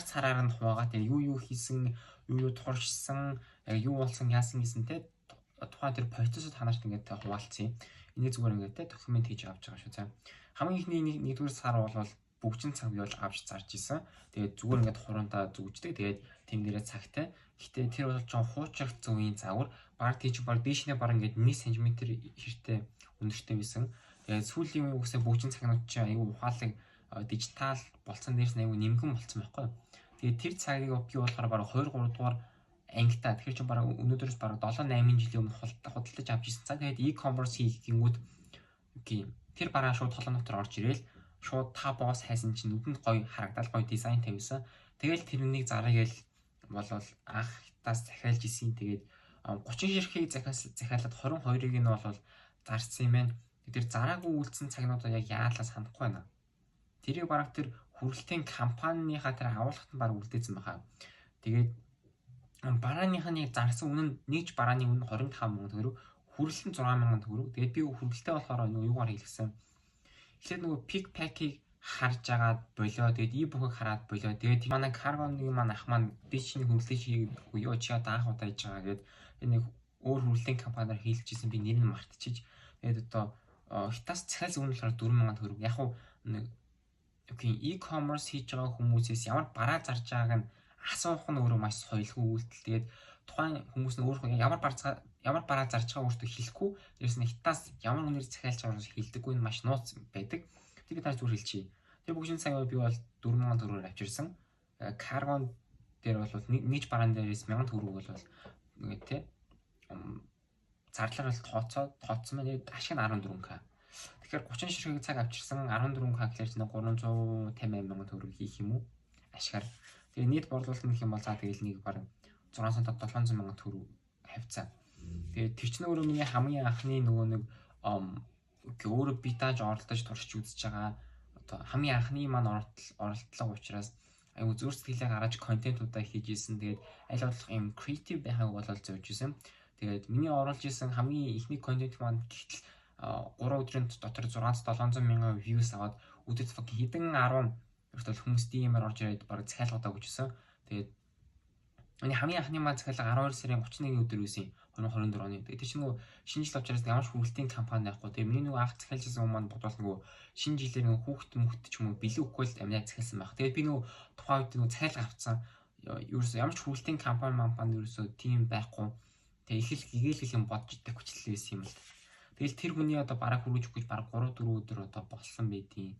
Сараар нь хуваагаа, тэгээ юу юу хийсэн, юу юу туршсан, яг юу болсон, яасан гэсэн те тухайн тэр процессыг та нарт ингээд хуваалцъя. Энийг зүгээр ингээд те document хийж авч байгаа шүү. За, хамгийн эхний нэгдүгээр сар бол бөгжин цаг би бол авч зарж исэн. Тэгээд зүгээр ингээд хуруундаа зүүждэг. Тэгээд тэм дээрээ цагтай. Гэтэ тэр бол жоон хуучрах зүүн загвар. Баг тийч баг дээшнээ баг ингээд 1 см хэртэй өндөртэй байсан. Тэгээд сүүлийн үе үгсээ бөгжин цагнууд чинь аюу ухаалаг дижитал болцсон, дээрс нь аюу нэмгэн болцсон байхгүй. Тэгээд тэр цагийг би болохоор баг 2 3 дугаар ангита, тэгэхээр чинь баг өнөөдрөөс баг 7 8 жилийн өмнө худалдаж авч ирсэн цаг. Тэгээд e-commerce хийх гингүүд тийм тэр бараа шууд толон дотор орж ирээл шууд та боос хайсан чинь нүдэнд гоё харагдал, гоё дизайн тавьсан. Тэгэл тэрнийг зарыг болол анхтаас захиалж исэн. Тэгээд 30 ширхгийг захиалаад 22-ыг нь бол зарсан юм байна. Тэр зараагүй үлдсэн цагнуудаа яг яалаа санахгүй байна. Тэрийг бараг тэр хүрэлтийн компанийнхаа тэр агуулгад нь бараг үлдээсэн байхаа. Тэгээд барааных нь зарсан үнэ нь нэгж барааны үнэ 25 мянган төгрөг, хүрэлт нь 6 мянган төгрөг. Тэгээд би хүрэлтээ болохоор нөгөө юугаар хийлгэсэн. Тэгэхээр нөгөө pick pack-ийг харж агаад болио. Тэгээд e-book-ыг хараад болио. Тэгээд манай каргоны маань ах маань би чиний хүрэлтийг чи юу чи одоо анх удаа хийж байгаа гээд нэг өөр хүрэлтийн компаниар хийлгэжсэн, би нэр нь мартчихж. Тэгээд одоо хятаас захиалсан үнэ болохоор 4000 төгрөг. Яг уу нэг e-commerce хийж байгаа хүмүүсээс ямар бараа зарж байгааг нь асуух нь өөрөө маш соёлгүй үйлдэл. Тэгээд тухайн хүмүүс нь өөрөө ямар бараа зарж байгааг өөртөө хэлэхгүй. Дээрээс нь хятаас ямар үнээр захиалж байгааг хэлдэггүй нь маш нууц байдаг. Тэр та зүгээр хэлчихье. Тэр бөгжин цаг би бол 4000 төгрөгөөр авчирсан. Каргон дээр бол нэгж бараан дээрээс 1000 төгрөг бол ингээд те зарлага бол тооцсон байна. Ашиг нь 14К. Тэгэхээр 30 ширхэг цаг авчирсан, 14К гэхэлэр чинь 358 мянган төгрөг хийх юм уу? Ашгаар. Тэгээ нийт борлуулалт гэх юм бол за тэгэл нэг бараг 600 700 мянган төгрөг хавцаа. Тэгээд тэр чинь өөрөө миний хамгийн анхны нөгөө нэг өөрөө би тааж оролдож туршиж үзэж байгаа одоо хамгийн анхны маань оролдлого учраас аюу зүр сэтгэлээ гаргаж контентуудаа хийж исэн. Тэгээд аль болох юм creative байхыг бол зөөж исэн. Тэгээд миний оруулж исэн хамгийн эхний контент маань гэтэл 3 өдрийн дотор 600 700 мянган views аваад өдөрт хэдэн 10 хүртэл хүмүүс DM-ээр орж ирээд бараг захиалгуудаа өгчсэн. Тэгээд миний хамгийн анхны маань захиалга 12 сарын 31-ний өдөр байсан, 2024 оны. Тэгээд тэр чинь нөгөө шинэ жил учраас ямар ч хүрэлтийн компани байхгүй. Тэгээд миний нөгөө анх захиалж исэн хүмүүс маань бодвол нөгөө шинэ жилээр нөгөө хүүхд мөхт ч юм уу бэлэг өгөхгүй л амнаа захиалсан байх. Тэгээд би нөгөө тухайн үед нөгөө захиалга авцсан. Ерөөсөө ямар ч хүрэлтийн компани компани ерөөсөө тийм байхгүй. Тэгээд их л гэгээлэл юм бодож идэх хүчлээ байсан юм л. Тэгэл тэр хүний одоо бараг хүргэж өгөх гэж бараг 3 4 өдөр одоо болсон байдیں۔